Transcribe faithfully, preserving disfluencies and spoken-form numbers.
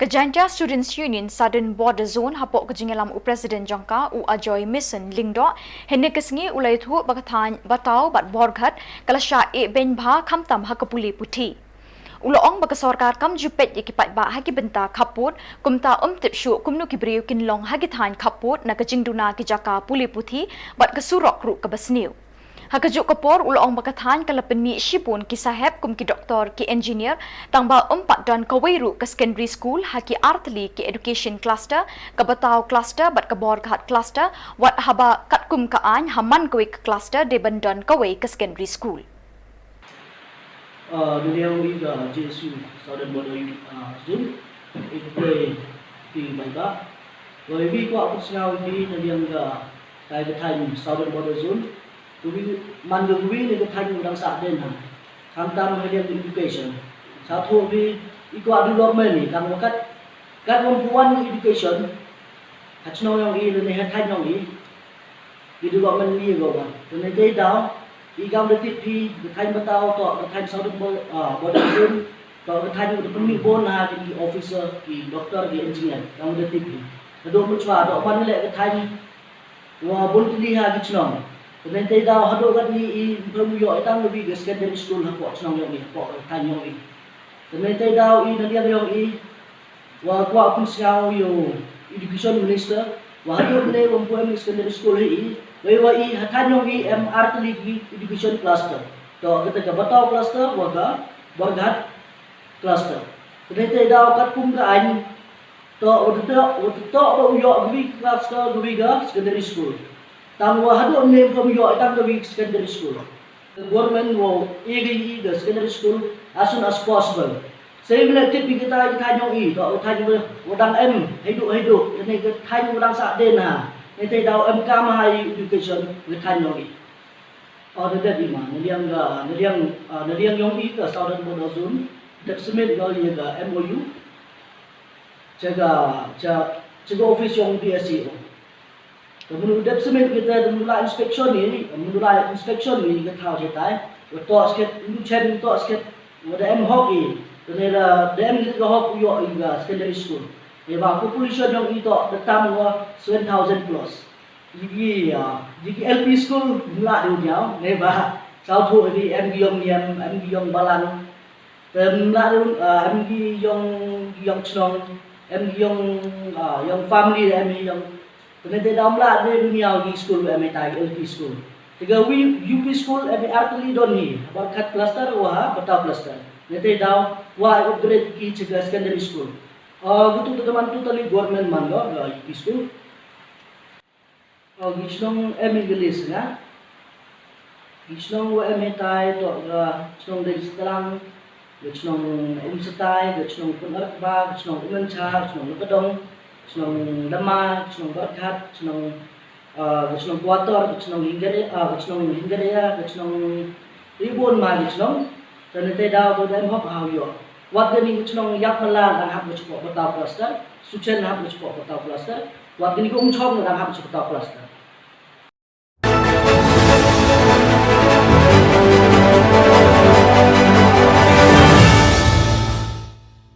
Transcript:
Ka Jaintia Students Union Southern Border Zone hapoh ka jingïalam u President jong ka u Ajoy Mission Lyngdoh hynne ka sngi u la ïathuh ba ka thaiñ Batao bad Borghat ka la shah eh beiñ bha khamtam ha ka pule puthi. U la ong ba ka sorkar kam ju peit ïa ki paidbah ha ki bynta khappud, kumta um tip shuh kumno ki briew kin long ha ki thaiñ khappud na ka jingduna ki jaka pule puthi bad ka surok ruh kaba sniew. Ha kajuh ka por u la ong ba ka thaiñ ka la pynmih shibun ki sahep kum ki doktor, ki engineer, tangba um pat don kawei ruh ka secondary school ha ki artylli ki education cluster, ka Batao cluster bad ka Borghat cluster, wat haba katkum ka aiñ ha man kawei ka cluster dei ban don kawei ka secondary school. Ah, na liang i ka J S U Southern Border, ah, Zone, i ka phi bai ba. Wei wi kwah pynsngew ïa phi na liang ka kai ka thaiñ Southern Border Zone. Ka wi man ka wi ne ka thaiñ u dang sah den ha. Khamtam ha liang education. Sa tho wi i kwah development ni kam wakat kat wam puan education. Ha chnong yong i ne ha thaiñ yong i. Ki development ni go wan. Te ne te daw i kam da tip phi ka thaiñ Batao to ka thaiñ Southern Border Zone to ka thaiñ u da pynmih bun ha ki officer, ki doktor, ki engineer kam da tip phi. Ka do mu chwa do man le ka thaiñ wa bun tylli ha ki chnong. Te ne te daw ha do kat ni i pynmih yo i tang bi ka secondary school ha ko chnong yong i ha ko ka thaiñ yong i. Te ne te daw i na liang yong i wa kwah pynsngew ïa u education minister wa haduh ne wa ym pu em secondary school hi i, wei wa i ha thaiñ yong i em artylli ki education cluster. To kata ka Batao cluster wa ka Borghat cluster. Kane te daw katkum ka aiñ to wa te to wa te to ba u ïoh ka wi cluster ka wi ka secondary school. Tang wa haduh ne ym pu em ïoh i tang ka wi secondary school. Government wa ïa ka ïa ka secondary school as soon as possible. Sa ïa ka tip ïa ka thaiñ yong i to ka thaiñ wa dang em haiduh haiduh, ïa ne ka thaiñ wa dang sah den ha. Ne te daw em kam ha ïa education ka thaiñ yong i. Order da di ma na liang ka na liang na liang yong i ka Southern Border Zone dep submit ïa ka M O U. Cha ka cha cha ka office yong D S E O. Ka munu dep submit kita ka munu la inspection ni, ka munu la inspection ni ka thaw chetai. Ka to sket, munu chen to sket, wa da em hok i. Ka ne da da em ka hok u ïoh i ka secondary school. Ne ba population yong i to da tam wa seven thousand plus. Ji ki ya, ji ki L P school mula de u diaw, ne ba saw tho di em ki yong niam, em ki yong balang. Te mla de em ki yong ki yong chnong, em ki yong yong family em ki yong. Te ne te daw mla de dunia ki school em tai L P school. Te ga wi U P school em artylli don hi, Borghat cluster wa ha Batao cluster. Ne te daw wa upgrade ki cha ka secondary school. Gitu te man totally government man lo U P school. Ki chnong em i ka list nga. Ki chnong wa em i tai to ka chnong Dei Stlang, ka chnong Umsatai, ka chnong Pynarkba, ka chnong Umyncha, ka chnong Lukadong, ka chnong Dama, ka chnong Borghat, ka chnong ka chnong Kuator, ka chnong Hingare, ka chnong Hingare, ka chnong Ribon ma ka chnong. Te ne te daw to da em hok ha u ïoh. Wat kani ka chnong Ïap Mala dang hap ka chukok Batao cluster, Suchen hap ka chukok Batao cluster. Wat kani ka Umchong dang hap ka chukok Batao cluster.